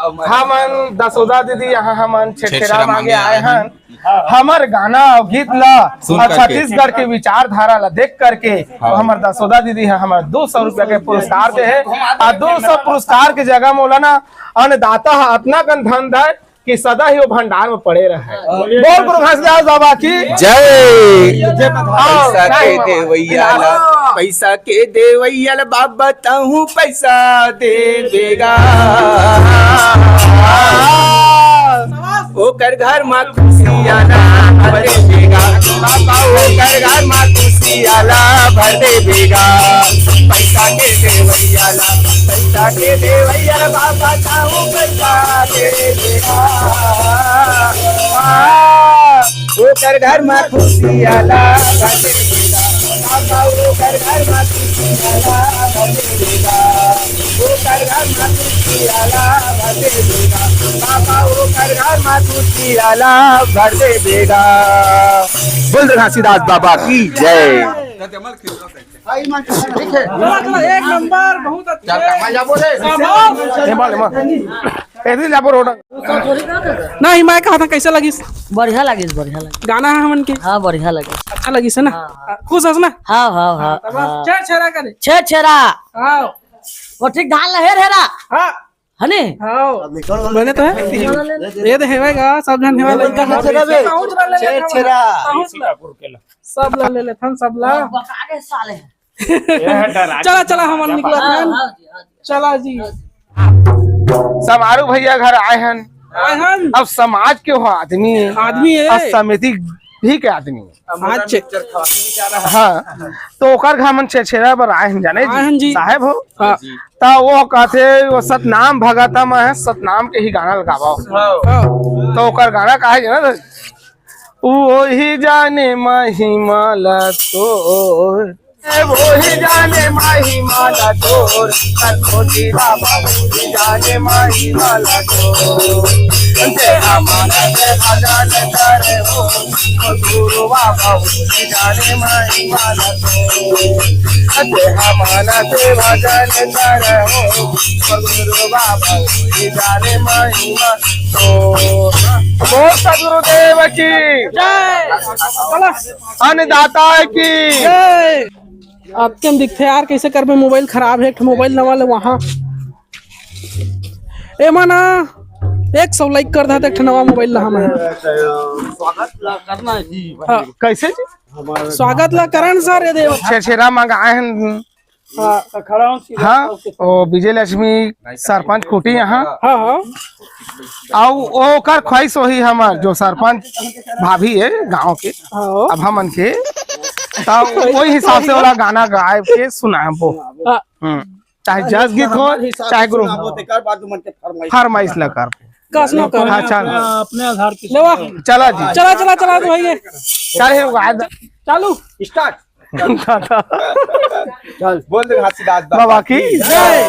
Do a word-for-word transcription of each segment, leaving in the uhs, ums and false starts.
हमन दसोदा दीदी यहाँ हमन छेरछेरा छेरछेरा मांगे मांगे आए आए हन। हन। हमर गाना अउ गीत ला सुन अउ करके। छत्तीसगढ़ के विचारधारा ला देख करके हाँ। हमर दसोदा दीदी ह हमर दो सौ रुपया के पुरस्कार दे हे। अउ दो सौ पुरस्कार के जगह मोला ना अन्नदाता ह अतना कन धन दे कि सदा ही वो भंडार में पड़े रहे। बोल गुरु घासीदास बाबा की जय। पैसा के देवैया ला, पैसा के देवैया ला बाबा तहूँ पैसा दे देगा। ओकर घर मा खुशियाँ ला भर देगा बाबा, ओकर घर मा खुशियाँ ला भर देगा। पैसा के देवैया ला, पैसा के देवैया ला बाबा तहूँ पैसा दे देगा। ओकर घर मा खुशियाँ ला भर देगा बाबा, ओकर घर मा खुशियाँ ला भर देगा। ओकर घर मा खुशियाँ ला भर देगा बाबा, ओकर घर मा खुशियाँ ला भर देगा। बोल घासीदास बाबा की जय। एक नंबर, बहुत अच्छा। शाबाश। एमा, एमा। एदरी लाबो रोड। नहीं, मैं कहा था, कैसे लगिस? बढ़िया लगिस, बढ़िया लगिस। गाना है हमन के? हाँ, बढ़िया लगिस। अच्छा लगिस है ना? हाँ, हाँ। खुश हस ना? हाँ, हाँ, हाँ, हाँ, तो बस हाँ। छेरछेरा करे। छेरछेरा। हाँ। वो ठीक धान लहे रे रा। हाँ। है नी? हाँ। बने तो है। ये तो हेवेगा, सब जन हेवा लइका है। छेरछेरा। सब ला ले लेथन, सब ला। बका के साले। चला, चला, हमन निकलत हन। हाँ, हाँ जी, हाँ जी। चला जी। समारू भैया घर आए हन। आए हन। अब समाज के हो आदमी, आदमी है। अब समिति भी के आदमी। अच्छा। हाँ, तो ओकर घर मन छेरछेरा बर आए हन, जाने आए हन जी। साहेब हो। हाँ। त वो कहते, वो सतनाम भगत मैं सतनाम के ही गाना लगावा। हाँ। तो ओकर गाना का है ना, वही जाने महिमा ला तोर, वही जाने महिमा ला तोर, कठोती बाबा वही जाने महिमा ला तोर। तेरा मन से भजन करे हो, गुरु बाबा वही जाने महिमा ला तोर। तेरा मन से भजन करे हो, गुरु बाबा वही जाने महिमा। तो बोल सदगुरुदेव की जय। अन्नदाता की जय। आपके हम दिखते यार, कैसे करबे, मोबाइल खराब है, एक ठो मोबाइल नवा ले वहाँ। ए माना, एक सौ लाइक कर देते, एक ठो नवा मोबाइल ला हमें। स्वागत ला करना है जी। हाँ। कैसे जी? स्वागत ला करन सर, ये देव। छेरछेरा मंगाए हैं। हाँ। हाँ, वो विजय लक्ष्मी सरपंच कुटी यहाँ। हाँ, हाँ। अउ ओकर ख्वाहिश वही हमार, जो सरपंच भाभी है गांव के, हाँ। अब हमन के, त वही हिसाब से वाला गाना गाए के सुनाबो। हाँ। हम्म। चाहे जस गीत हो, चाहे गुरु सुनाबो, तेकर बाद तुमन के फरमाइश। फरमाइश ला कर। कस नो कर। हाँ, चल। अपने आधार की लेवा। चला जी। चला, चला, चला, तो भाई। चाहे वो आज चालू। स्टार्ट। चल, बोल दे घासीदास बाबा बाबा की की जय। जय।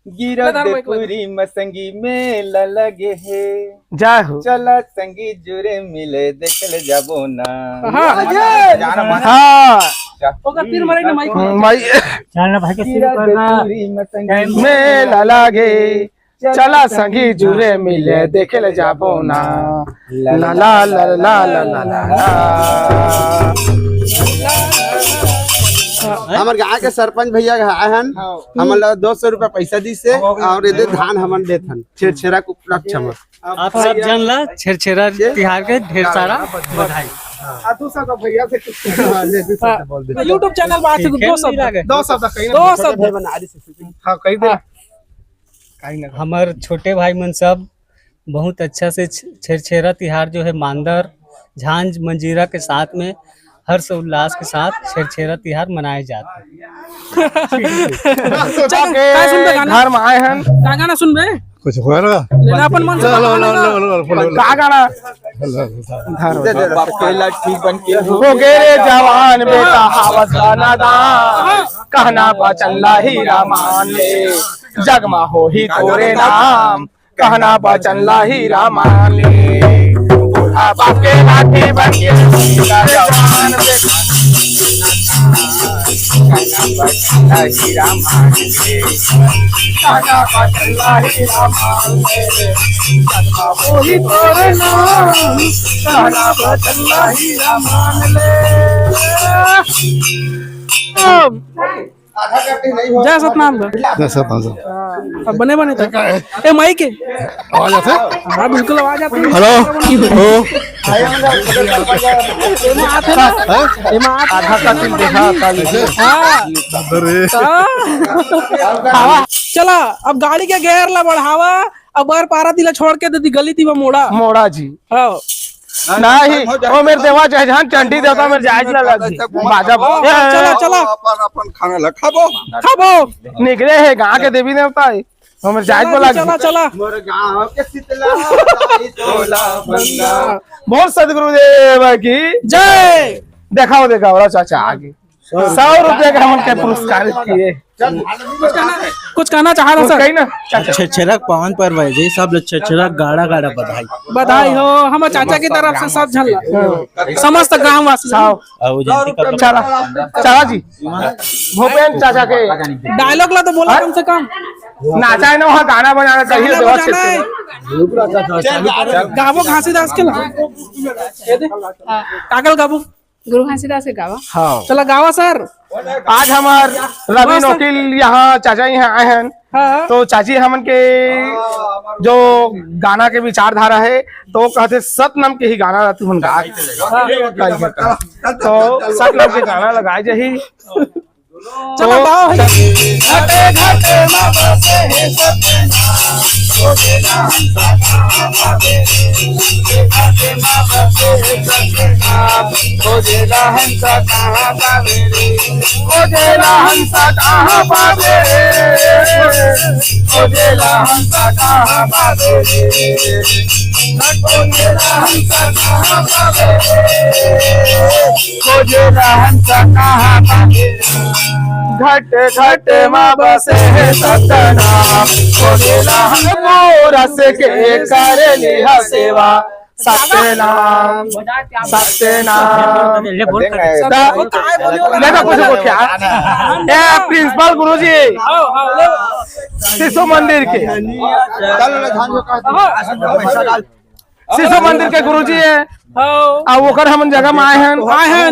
गिरत ले धर माइक ले। पूरी मसंगी मेला लगे हे। जय हो। चला संगी जुरे मिले देखे ले जाबो ना। हाँ। जाना मना। हाँ। ओकर तीर मारे ना माइक। हम्म, माई। चल ना भाई के शुरू गिरत करना। पूरी मसंगी मेला लगे। चला संगी जुरे मिले देखे ले जाबो ना। ला ला ला ला ला ला ला ला। हमर गांव के सरपंच भैया आए हन, हाँ। हमन ला दो सौ रुपया पैसा दिस हे और एदे धान हमन देथन छेरछेरा के उपलक्ष्य में। आप सब जन ला छेरछेरा तिहार के ढेर सारा बधाई। आ, दो सौ का भैया से कुछ हाँ, ले, दो सौ का बोल दे। YouTube चैनल बात ठीक है, दो सौ नहीं लगे। दो सौ का कहीं ना दो सौ छोटे भाई बना रही से। हाँ, कहीं दे। हाँ। काहे ना? हमर छोटे भाई मन सब बहुत अच्छा से छ-, छेरछेरा तिहार जो है मांदर, झांझ, मंजीरा के साथ में हर्ष उल्लास के साथ छेरछेरा तिहार मनाए जात हे। चल, का सुनबे गाना? घर में आए हैं। का गाना सुनबे? कुछ हुआ ना? लेना अपन मन से लो, लो, गाना। लो, लो, लो, लो, लो। का गाना? लो, लो, लो। घर में। बाप के लाठी बन के हो गए रे जवान, बेटा हावत का नादान। कहना बचन ला हीरा मान ले, जगमा हो ही तोरे नाम। कहना बचन ला हीरा मान ले, बूढ़ा बाप के लाठी बन के जवान बेटा। कहना बचन ला हीरा मान ले, कहना बचन ला हीरा मान ले, जन्मा होही तोर नाम, कहना बचन ला हीरा मान ले। जय सतनाम सर। जय सतनाम सर। हाँ, अब बने बने तो। ए, माइक है। आवाज आथे? हाँ, बिल्कुल आवाज आथे। हेलो। ओ। एमा आथे ना? हाँ? एमा आथे। आधा का सीन देखा था। हाँ। अरे। हाँ। चला, अब गाड़ी के गेयर ला बढ़ावा, अब बर पारा तिला छोड़ के दे दी गली तिवा मोड़ा। मोड़ा जी। हाँ। नहीं, ओ मेर देवा जय जहान चंडी देवता मेर जायज ला लग जी। बाजा। हाँ, चला, चला। अपन, अपन खाना ला खाबो। खाबो। निकले हे गाँव के देवी देवता हे। हमर जायज चला बोला जी, जी। चला, चला। मोर गाँव के शीतला दाई तोला बंदा। बोल सदगुरुदेव की जय। देखाओ, देखाओ, रा चाचा आगे। सौ रुपया के हमन के पुरस्कार किए। कुछ कहना, कुछ कहना चाह रहा सर? कही ना, चाचा। छेरछेरा के पावन पर्व हे जी, सब लोग छेरछेरा गाड़ा गाड़ा बधाई। बधाई हो, हमर चाचा की तरफ से सब झन ला, समस्त गाँव वासी। साव। अउ जयंती का चला, चला जी। भूपेन चाचा के डायलॉग ला तो बोला हाँ? कम से कम। नाचा है ना, वहाँ गाना बजाना चाहिए, गाना देवा बजाना क्षेत्र है। में। गाबो घासीदास के ला। ये दे। हाँ। काकल गाबो। गुरु घासीदास के गावा। हाँ। चला गावा सर। आज हमार रवि मस्त। नोटिल यहाँ चाचा यहाँ आए हैं। हाँ। तो चाची हमन के जो गाना के विचारधारा है, तो कहते सतनाम के ही गाना ला तुमन गा। हाँ। तो सतनाम के गाना लगाए जाही। चलो तो गाओ। घटे घटे मा बसे हे सत्यनाम, खोजेला हंसा कहाँ पावे रे। घटे घटे मा बसे हे सत्यनाम, खोजेला हंसा कहाँ पावे रे। खोजेला हंसा कहाँ पावे रे। खोजेला हंसा कहाँ पावे रे। खोजेला हंसा कहाँ पावे रे। खोजेला हंसा कहाँ पावे रे। घट घट मा बसे हे सतनाम। खोजेला हंसा मोर से के करे लिहा सेवा। सत्यनाम, सत्यनाम। ले बोल। दा-, ले ना कुछ को क्या? ए, प्रिंसिपल गुरुजी। आओ, आओ, ले। शिशु मंदिर के। चल, ले, धान को काट। शिशु मंदिर के गुरुजी है। आओ। अब ओकर हमन जगह में आए हैं। आए हैं।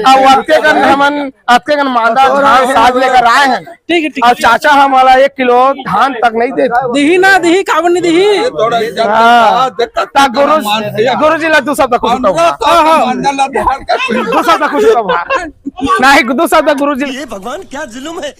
अब अतके कन हमन, अतके कन मांदा धान साज लेकर आए हैं। ठीक है, ठीक है। अब चाचा हमला एक किलो धान तक नहीं देते। दिही ना दिही, काबर नहीं दिही? हाँ। ता गुरु, गुरुजी ला दू शब्द कुछ कहो। हाँ, हाँ। दू शब्द कुछ कहो। नहीं, दू शब्द गुरुजी। ये भगवान क्या जुल्म है।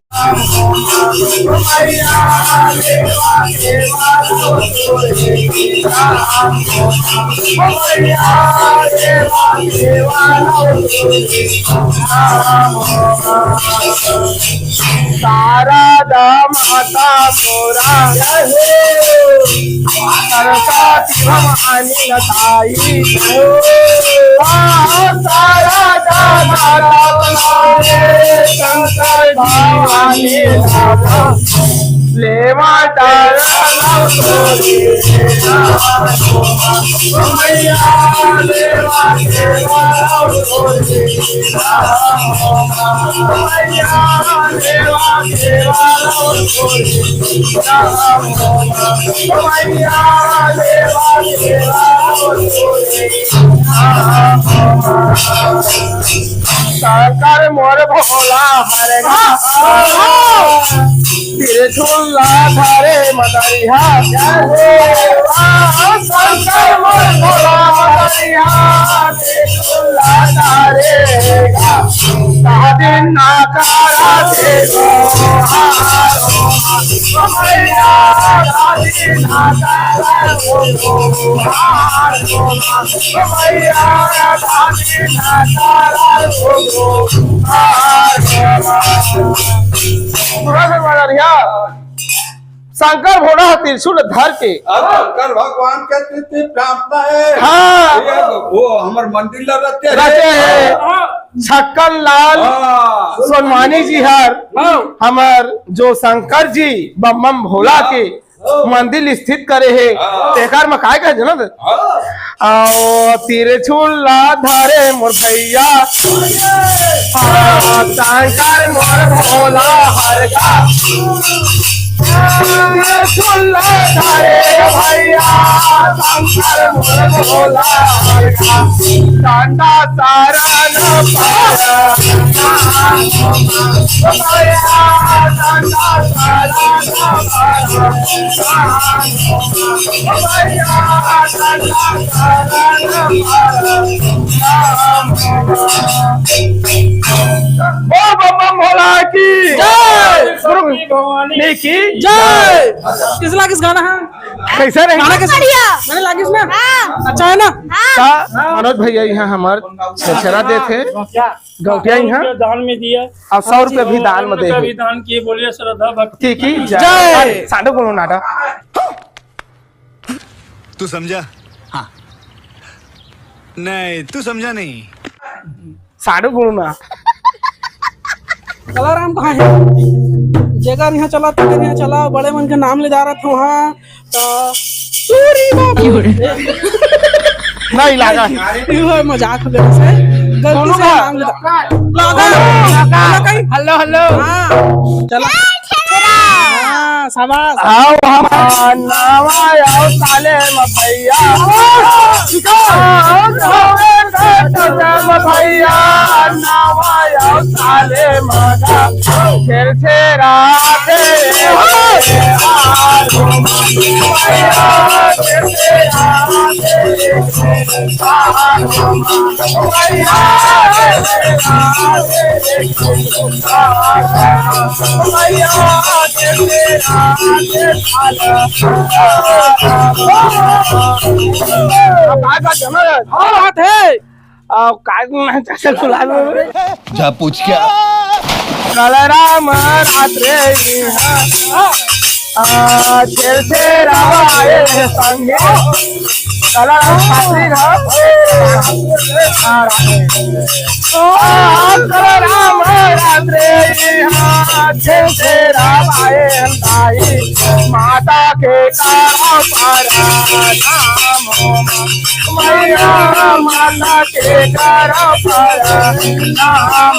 शारदा माता मोरा, सरस्वती भवानी लताई। शारदा माता मोरे, शंकर भवानी लताई। लेवा डाला लो तोरी मैया, लेवा, लेवा लो तोरी मैया, लेवा, लेवा लो तोरी मैया, लेवा, लेवा लो तोरी। शंकर मोर भोला हर गा। त्रिशूल ला धरे मदरिहा। शंकर मोर भोला मदरिहा। त्रिशूल ला धरे गा। दिन नाकारा दे दो। मैया, दिन नाकारा दे दो। शंकर भोला त्रिशूल धर के। अब शंकर भगवान के तुझे प्रार्थना है। हाँ। ये वो हमर मंदिर ला रचे हैं। रचे हैं। छक्कन लाल हाँ। सोनवानी जी हर हाँ। हमर जो शंकर जी बम बम भोला के मंदिर स्थित करे हे। हाँ। तेकर म काय कहे जानत? हाँ। अउ तिरछुल ला धरे मोर भैया, हाँ, शंकर मोर भोला हर का। तिरछुल ला धरे भैया, शंकर मोर भोला हर का। डंडा शरण पर बोल बम बम भोला की जय। गुरु भवानी की जय। किस लागिस गाना हे? कैसे रहे? गाना कैसे? बढ़िया। मैंने लागिस ना? हाँ। अच्छा है ना? हाँ। का मनोज भैया यहाँ हमार छेरछेरा देथे। गौटिया यहाँ। दान में दिया। अउ सौ रुपया भी दान में दे। भी दान किए, बोलिए श्रद्धा भक्ति की जय। जय। साढ़ू गुणु नाटा। तू समझा? हाँ। नहीं, तू समझा नहीं। साढ़ू गुणु ना। कलाराम कहाँ हे? जेकर यहाँ चला, तेकर यहाँ चला, बड़े मन के नाम ले डारत हँव, हाँ। तो सूरी बाबू। नहीं लागा। इहो मजाक हो गया से। गलती से नाम ले डार। लागा। लागा। लागा कहीं? Hello, hello. हाँ। चला। हाँ, शाबाश। आओ हमार नावा आओ साले म भैया। आओ साले म भैया, नावा आओ साले म गा। छेरछेरा दे। अब बात, बात जमा है। हाँ, बात है। आ, काय मैं जैसे सुना दूँ। जा पूछ क्या? कलराम रात रे, आ, छेरछेरा आए संगे। कलराम शास्त्री का। आ, कलराम रात रे, आ, छेरछेरा आए ताई। माता के करा प्रणाम। मैया माता के करा प्रणाम।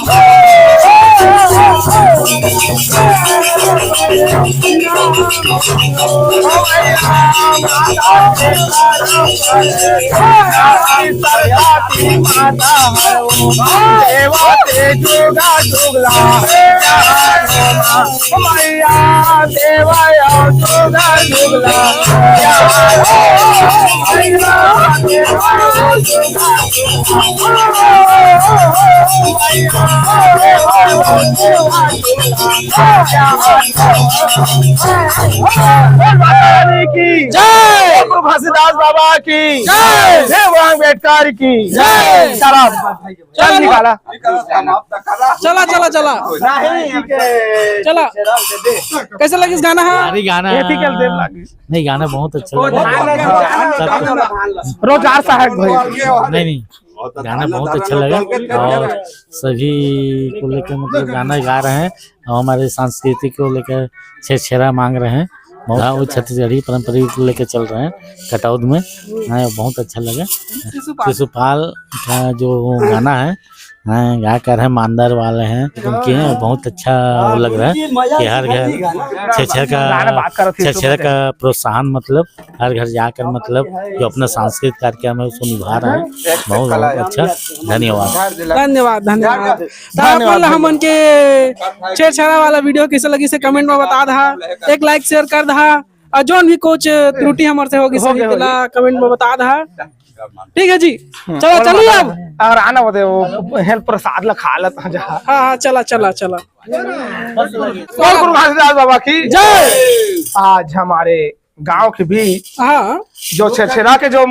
सरस्वती माता हो, देवा ते जुगा जुगला। मैया देवा आओ जुगा जुगला। बोल माता रानी की जय। गुरु घासीदास बाबा की जय। देव अम्बेडकर की जय। शराब चल निकाला। चला, चला, चला। नहीं, के चला। कैसे लगिस गाना ह? भारी गाना हे। एथिकल देर लागिस। नहीं, गाना बहुत अच्छा लगा। रोजगार सहायक भाई। नहीं, नहीं, गाना बहुत अच्छा लगा और सभी को लेकर मतलब गाना गा रहे हैं और हमारे संस्कृति को लेकर छेरछेरा मांग रहे हैं। बहुत हाँ, वो छत्तीसगढ़ी परंपरा को लेकर चल रहे हैं कटौद में। हाँ, बहुत अच्छा लगा। शिशुपाल। शिशुपाल का जो गाना है, हाँ, गायकार है, मांदर वाले हैं, उनके हैं, बहुत अच्छा वो लग रहा है कि हर घर छेरछेरा का, छेरछेरा का प्रोत्साहन, मतलब हर घर जाकर, मतलब जो अपना सांस्कृतिक कार्यक्रम है उसको निभा रहे हैं। बहुत, बहुत अच्छा। धन्यवाद। धन्यवाद, धन्यवाद। तो आप मन ला हमन के छेरछेरा वाला वीडियो कैसे लगिस हे कमेंट में बता दहा, एक लाइक शेयर कर दहा, और जोन भी कुछ त्रुटि हमर से होगी हो सही गए, हो तेला गए। कमेंट में बता दहा। ठीक है जी, हम्म, चलो, और चलिए बता अब। दे। और आना बता दे, वो हेल्प प्रसाद ला खा लेता जा। हाँ, हाँ, चला, चला, चला। और गुरु घासीदास बाबा की जय। आज हमारे गांव के बीच हाँ। जो छेरछेरा के जो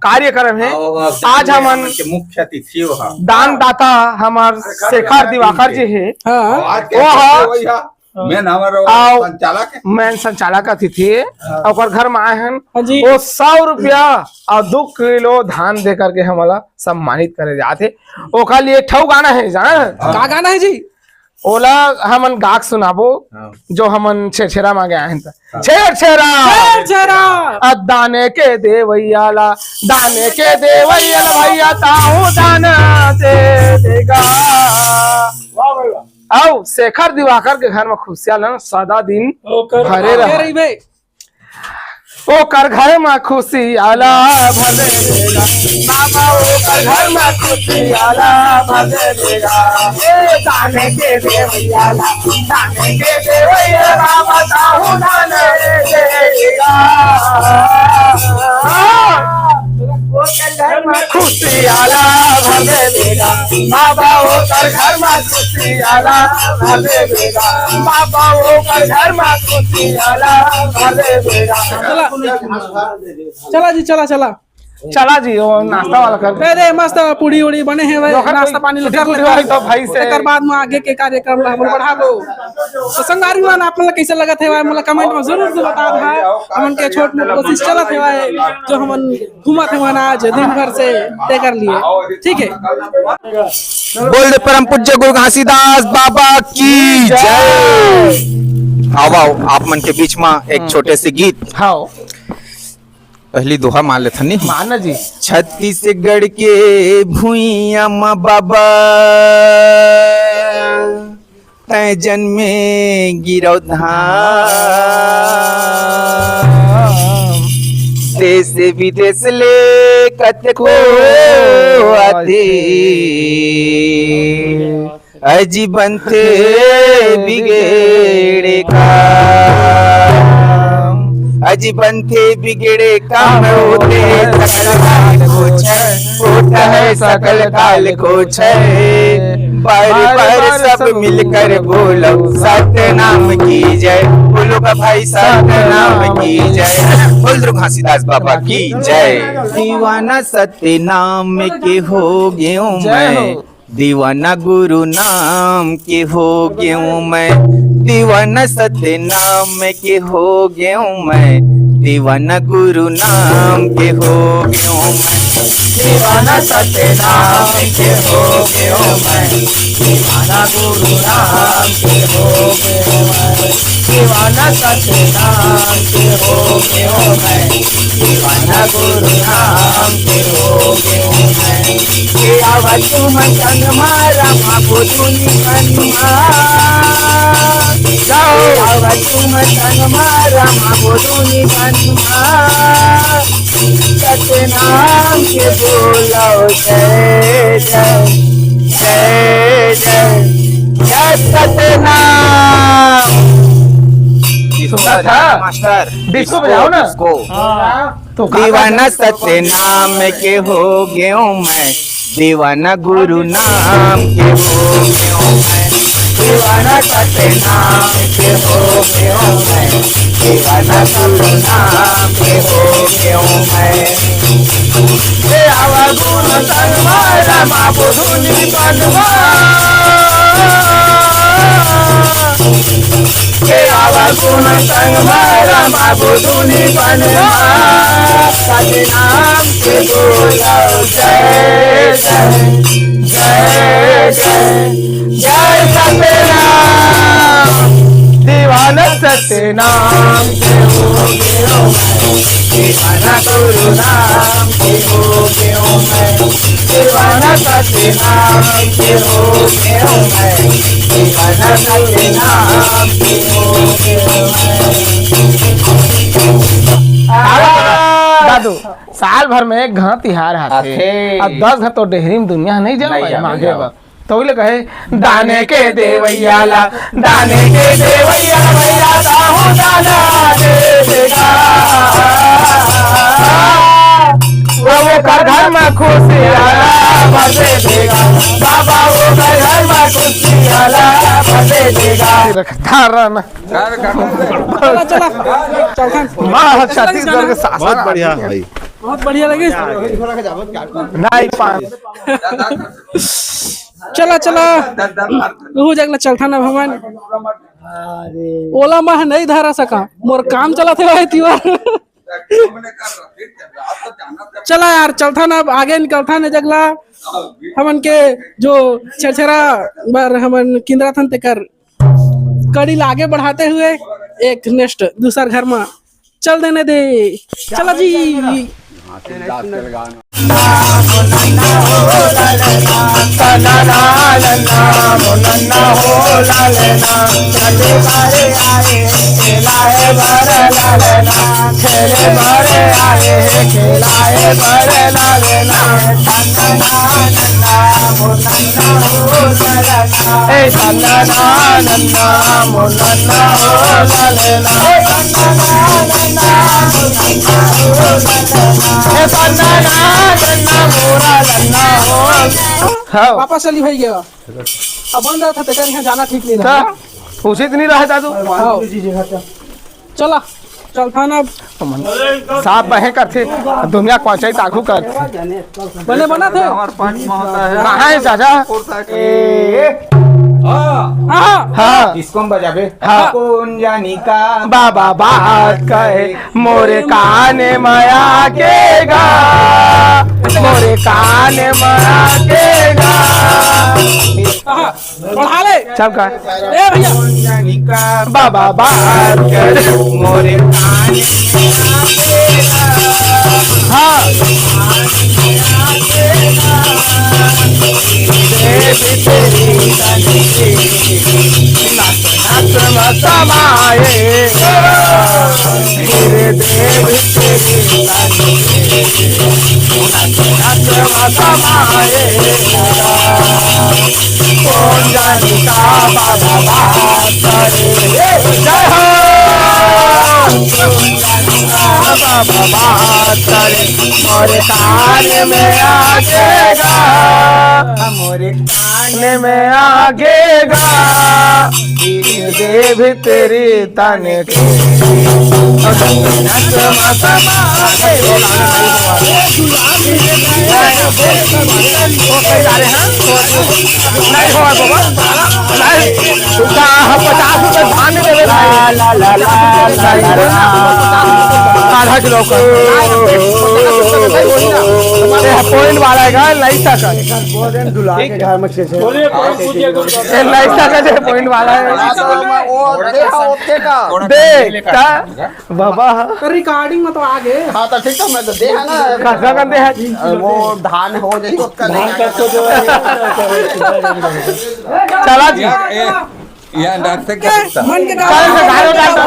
कार्यक्रम है, हाँ, आज हमन के मुख्य अतिथि हो, हाँ। दानदाता हमार शेखर दिवाकर जी है। हाँ। आज के वो है वही है। मेन हमर आओ, संचालक है। मेन संचालक अतिथि है। हाँ। ओकर घर में आए हैं। हाँ जी। वो सौ रुपया और दो किलो धान दे करके हमला सम्मानित करे जाते। ओकर लिए एक ठो गाना है, जाना? हाँ। का गाना है जी? ओला हमन गा के सुनाबो, हाँ। जो हमन छेरछेरा मांगे आए हन त। हाँ। छेरछेरा। छेरछेरा। अ दाने के देवइया ला, दाने के देवइया ला भैया, ताहू दाना दे देगा। वाह भाई वाह। अउ शेखर दिवाकर के घर म खुशियां ला सदा दिन ओकर भरे रहा। रहिबे। ओकर घर म खुशियां ला भरे देगा, बाबा ओकर घर म खुशियां ला भरे देगा। ए, दाने के देवइया ला, दाने के देवइया बाबा, ताहू दाने दे देगा। ओकर घर म खुशियां ला भरे देगा, बाबा ओकर घर म खुशियां ला भरे देगा, बाबा ओकर घर म खुशियां ला भरे देगा। चला। चला जी, चला, चला। चला जी, वो नाश्ता वाला कर दे। दे, दे, मस्त पूड़ी उड़ी बने हे भाई, जोकर नाश्ता कोई पानी ल छुट्टी कर पूड़ी लेता। वाली तो भाई से। एकर बाद में आगे के कार्यक्रम ला हमन बढ़ाबो। तो संगवारी मन, आप मन ला कैसे लगत हे भाई, मोला comment में जरूर से बता दहा। हमन के छोट मोट कोशिश चलत हे भाई, जो हमन घूमत हे मन आज दिन भर से, तेकर लिए। ठीक है। बोल दे परम पूज्य गुरु घासीदास बाबा की जय। आओ, आओ, आप मन के बीच में एक छोटे से गीत। हाँ। पहली दोहा मार लेथन नी। मारना जी। छत्तीसगढ़ के भुइयां म बाबा, तैं जन्मे गिरौधाम। देश विदेश ले कतको आथे, अजी बनथे बिगड़े काम, अजी बनथे बिगड़े काम, होथे सकल काल को क्षय, होता है सकल काल को क्षय। बार बार सब मिलकर बोलो सतनाम की जय, बोलो का भाई सतनाम की जय, बोल दो घासीदास बाबा की जय। दीवाना सतनाम के हो गेंव मैं, दीवाना गुरु नाम के हो गेंव मैं, दीवाना सतनाम के हो गेंव मैं, दीवाना गुरु नाम के हो गेंव मैं, दीवाना सतनाम के हो गेंव मैं, दीवाना गुरु नाम के हो गेंव मैं, दीवाना सतनाम के हो गेंव मैं, दीवाना गुरु नाम के हो गेंव मैं। के आवा तुम संग मा रमा बोलूनी बन मा। जाओ। के आवा तुम संग मा रमा बोलूनी बन मा। सतनाम के बोलो जय जय, जय जय, जय सतनाम। सुना था? मास्टर, डिस्को बजाओ ना। डिस्को। हाँ। तो का दीवाना करते? सतनाम के हो गेंव मैं, दीवाना गुरु नाम के हो गेंव मैं, दीवाना सतनाम के हो गेंव मैं, दीवाना सतनाम के हो गेंव मैं। हे आवा गुरु संग मा रमा बोलूनी बन मा। के आवा गुण संग मा रमा बोलूनी बन मा। सतनाम के बोलो जय जय, जय जय, जय सतनाम। दीवाना सतनाम के हो गेंव मैं, दीवाना गुरु नाम के हो गेंव मैं, दीवाना सतनाम के हो गेंव मैं, दीवाना सतनाम के हो गेंव मैं। दादू, साल भर में एक घांव तिहार आथे। आथे। अब दस घांव तो डेहरी म दुनिया नहीं जाओ नहीं भाई, जाओ, मांगे नहीं बा। तो ओइला कहे, दाने के देवइया ला, दाने के देवइया ला भैया, ताहू दाना दे देगा। वो, वो कर घर में खुशियां ला भर दे देगा। बाबा वो कर घर में खुशियां ला भर दे देगा। धारण। चला, चला। चौखान। वाह, छत्तीसगढ़ के सास। बहुत बढ़िया भाई। बहुत बढ़िया लगिस। नहीं, पाँच। चला, चला। तू जगला चलथन अब हमन। ओला मैं नहीं धरा सका, मोर काम चलत हे भाई तिवार। चला यार, चलथन अब आगे निकलथन ए जगला। हमन के जो छेरछेरा बर हमन किंदराथन तेकर कड़ी ला आगे बढ़ाते हुए एक नेक्स्ट दूसर घर में चल देने दे। चला जी। हाँ। वापस चली भाई गया। अब बन रहा था, तेकर यहाँ जाना ठीक नहीं था। उचित नहीं रहा दादू। हाँ। चला, चलथन अब। साफ बहे करथे, दुनिया कोचई ताकू करथे। बने बना थे। हमार पाँच में होता है। कहाँ है चाचा? हाँ, हाँ। हाँ। डिस्को में बजाबे। हाँ। कौन जानी का बाबा बात कहे, मोरे कान में आके गा, मोरे कान में आके गा। हाँ। बढ़ा ले। सबका। ए भैया। बाबा बात कर मोरे कान। हाँ। देवी तेरी तन की नाच नाच में समाए। गिरदेव तेरी नाच नाच समाए। कौन जानी का बाबा बात करे। जय हो। बाबा बात करे। मोरे कान में आके गा। मोरे कान में आके गा। देवी तेरी तन की। नहीं हो बाबा, नहीं। हम पचास रुपए धान देवे भाई। आधा किलो का। अरे, पॉइंट वाला है, नहीं था का। दुल्हा के घर में छे छे। बोलिए, कौन पूछिए, कौन? ए, नहीं था का, जे पॉइंट वाला है। हाँ, तो मैं वो देखा, ओके का। देख, ता, बाबा। तो रिकॉर्डिंग में तो आ गए। हाँ, तो ठीक है, मैं तो दे है ना। का, का, का दे है? वो धान हो जाई, उसका धान नहीं का तो जो है। चला जी। यार, ए, यार, डॉक्टर क्या? मन के काम। कल से धान उठाता।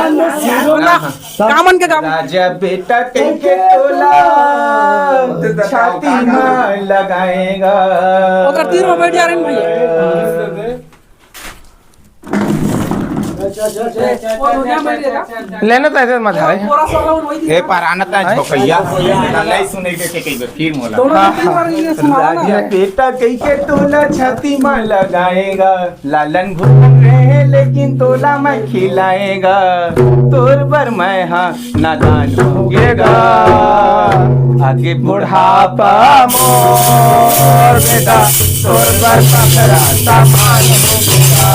हाँ, हाँ। का मन के काम? राजा बेटा कह के तोला छाती में लगाएगा। ओकर तीर में बैठ जा रहे हैं भैया। अच्छा, अच्छा, अच्छा। लेना तो ऐसे मजा आए। ए, पर आना ता झोकैया। नहीं सुने के, के, के, फिर मोला। दोनों हाँ, तीन बार ये सुनाओ ना। राजा बेटा कह के तोला छाती में लगाएगा। लालन घूम रहे लेकिन तोला मैं खिलाएगा। तोर बर मैं हाँ नादान होगेगा। आगे बुढ़ापा मोर बेटा, तोर बर पकड़ा सामान होगेगा।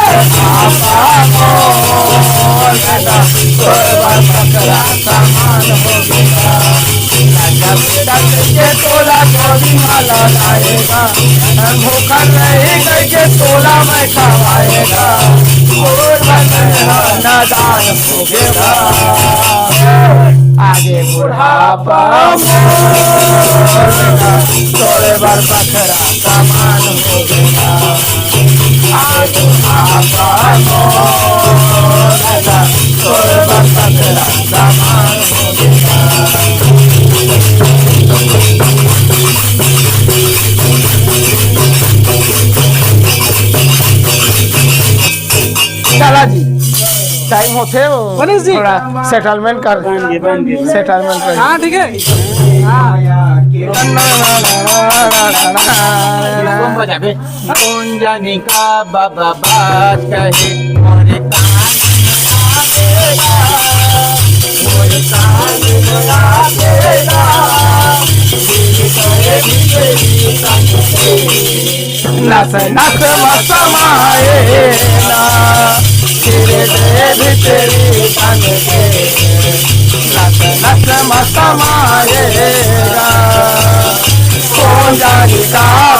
बुढ़ापा मोर बेटा, तोर बर पकड़ा सामान होगेगा। राजा बेटा के तोला गोदी माला लाएगा, धोखा नहीं दे के तोला मैं खवाएगा। तोर बर मैं नादान होगेगा। आगे बुढ़ापा मोर, तोरे बर बखरा सामान होगेगा। आगे बुढ़ापा मोर, तोरे बर बखरा सामान होगेगा। चला जी, टाइम होथे वो मनीष जी। थोड़ा सेटलमेंट कर, सेटलमेंट कर। हाँ, ठीक है। हाँ। कौन जाने का बाबा बात कहे, मोरे कान में आवेगा, मोरे कान में आवेगा। नस नस में समाएला, तेरे दे भी तेरी तन के। नस नस मस्त मारेगा, कौन जाने का